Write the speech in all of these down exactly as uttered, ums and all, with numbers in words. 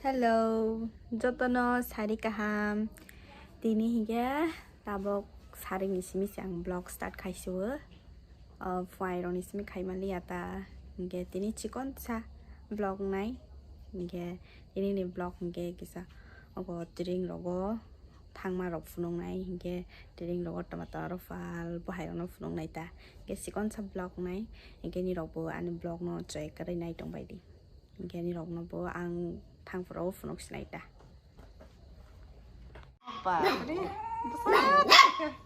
Hello, jotono sari kaham. Tini hinkhe tabok sari ni simi se ang vlog start khaisio. O phuairok ni simi khaimaliya ta. Hinkhe tini chikonsa vlog nai. Hinkhe tini ni vlog hinkhe kisa obo tring rogo thangma rok phunuknai, hinkhe tring rogo tama tama rok pal bwhai rokno phunuknai ta. Hinkhe chikonsa vlog nai. Hinkhe nirokbo ani vlog no choi kwrwi nai tongbai di. Hinkhe nirokno bo ang thangphuru phunuk sinai ta. Bapre, bwsa,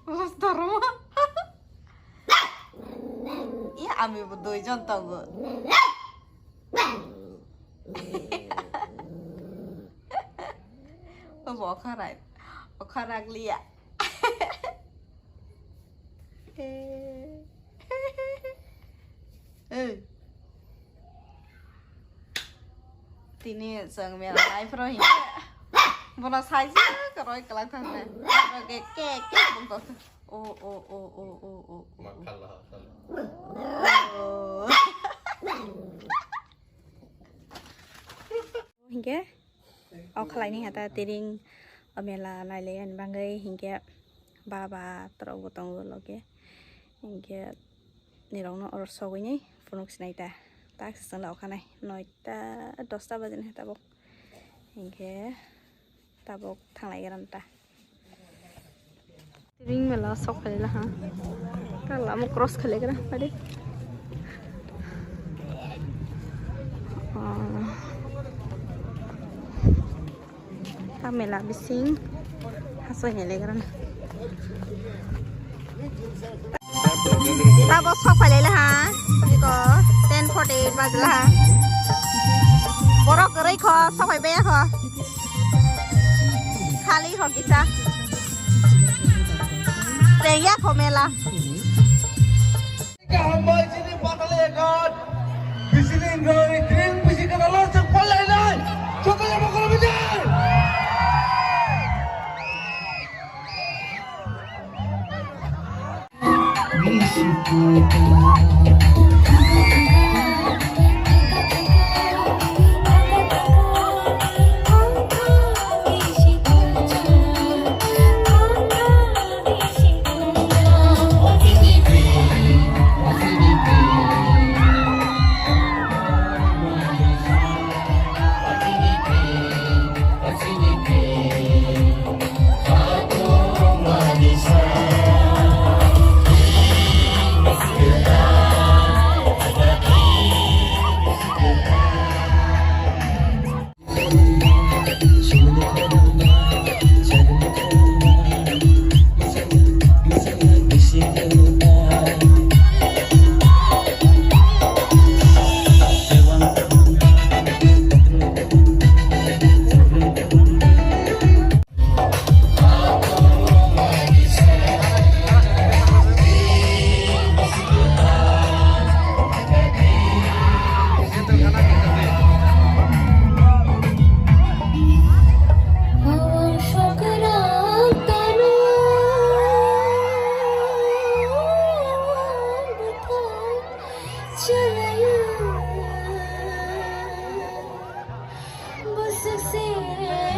bwsa dormo. Ya, ami bo duijon tongo. Bo okharai, okharak liya. Eh. Ei. Tini chwng mela naiphuru hinkhe bono saijak roi kwlak thangkhe. Ke, ke, ke bung tongkha. O, o, o. Makhala, makhala. O. Hinkhe o khlaini hata tring o mela nailai ani bagwi hinkhe baba torok bo tongo loge. Hinkhe nirokno oro sogwini phunuk sinai ta. Tak se chwngla okhanai noita dosta bajini tabok. Hinkhe tabok thanglai gram ta. Tring mela sok khailai ha. Ta lama cross khailai gram padi. Ah. Ta mela bising hasoi ni legra. Tabo sok phai le ha. Iko ten forty eight bajla ha. Borok kwrwi kho sok phai baya kho. Khali kho kisa. Tengya kho mela. Kaham bai chini Patale Ghat, bisini wngwi tring bisi kana lorjak phalai nai, joto jabo khulumjak. Bwswk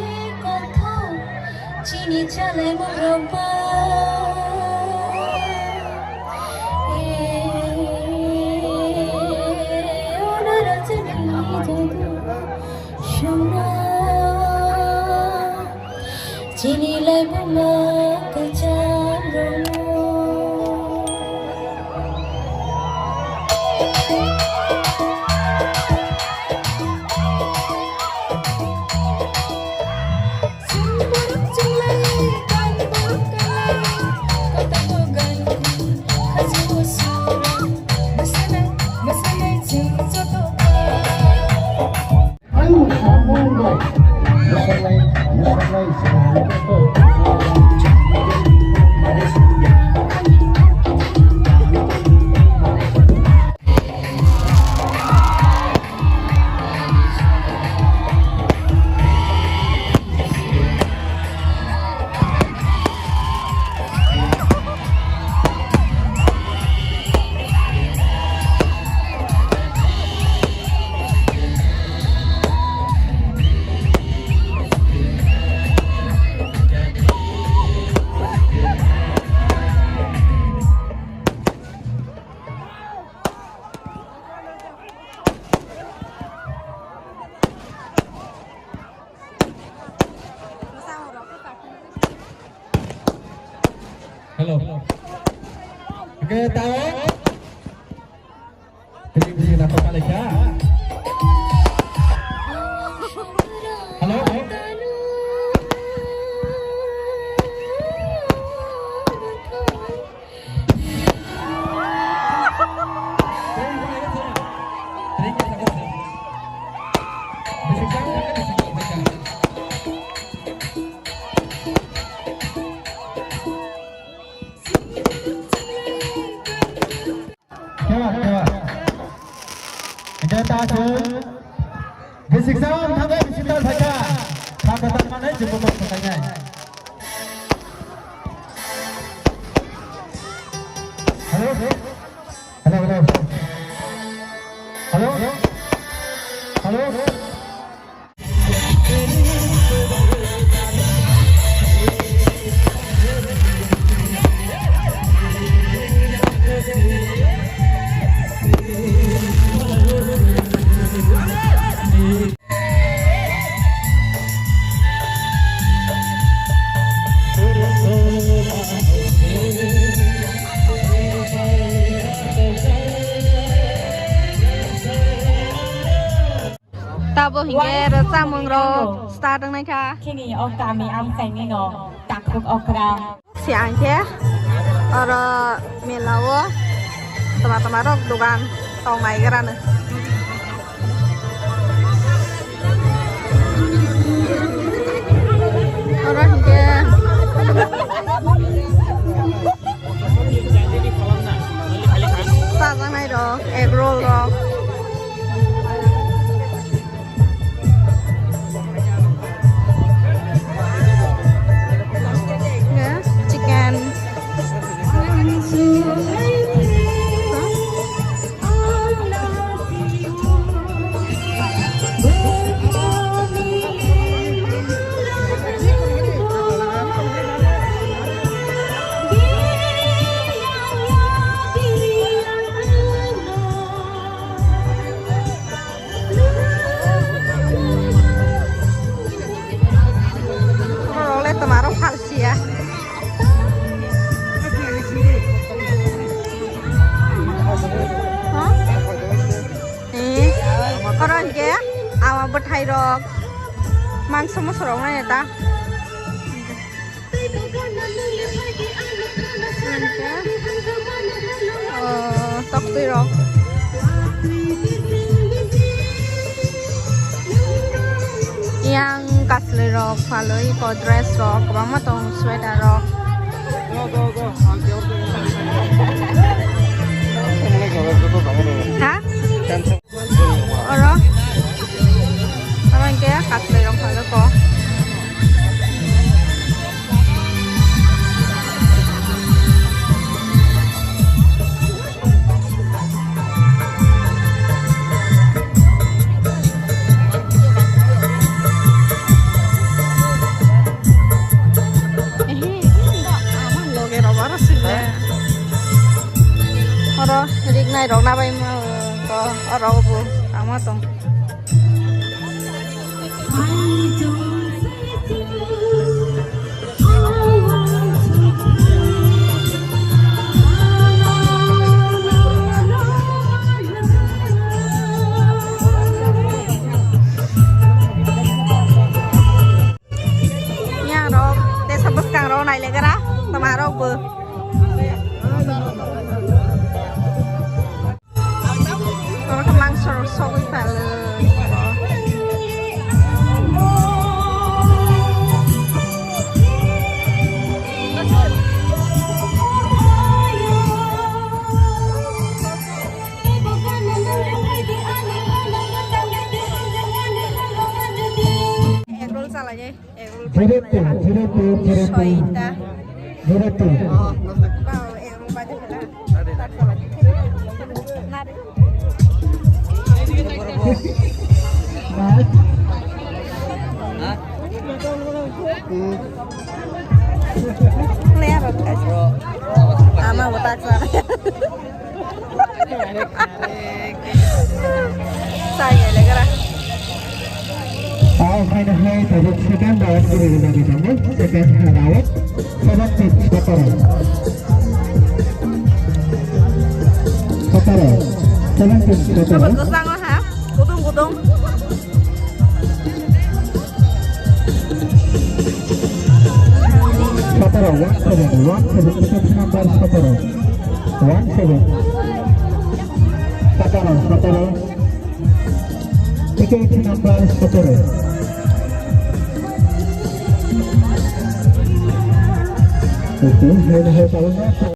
se kothok chini chalaimung rok bo. Eh, o narwk chini jadu songna. Chini laibuma kwcham rwngno. Chwng borok chwng lai, tang borok tang lai, kotor bo gan, haji bo sur, mwsanai, mwsanai chwng joto ba. Ayung samung dong. Mosolai, mosolai, samung dong. Tao. Hello. Kewa, kewa. Hingke ta chwng. Bisik sa wng thangwi bisik tal phaikha. Kha kwtal manwi chwngbo kok kwtainai. Hello? Hello, hello. Hello? Hello? Tabo hingke rwchapmung rok start wngnaikha. Chini o kami amchaini no takhuk okra. Si ang khe oro mela o toma toma rok dogan tongnai grano. Oro hingke chajaknai rok, egg roll rok. Chicken. Oro le toma rok phalsia. Eh, oro hingke ama bwthai rok mangso moso rok nai ta. Oh, toktwi rok. Yang kaslwi rok phalwi ko dress rok kwbangma tong sweater rok. Ha? Oro, oro hingke katlwi rok phalwi ko. Ehe, ama loge rok aro sile. Oro rignai rok nabaima, oro bo tangma tong. Yang rok tesa bwskang rok nailegra toma rok bo. Oro khe mangso rok sogwi phalwi. Egg roll chalai. Zero two, zero two, zero two. Soita. Zero two. Wow, egg roll baja phala. Nari. Player rok kaisa. Ama bo tak sa. Saya lega. Aw, hai, hai, tabuk second round guri guri jani tongo. Second round. Seventeen, seventeen. Sotoro, seventeen, sotoro. Sabar kwchang o ha, gudung gudung. Sotoro, one seven, one seven, ticket number sotoro. One seven. Sotoro, sotoro. Ticket number sotoro. Oke, hai, hai, hai.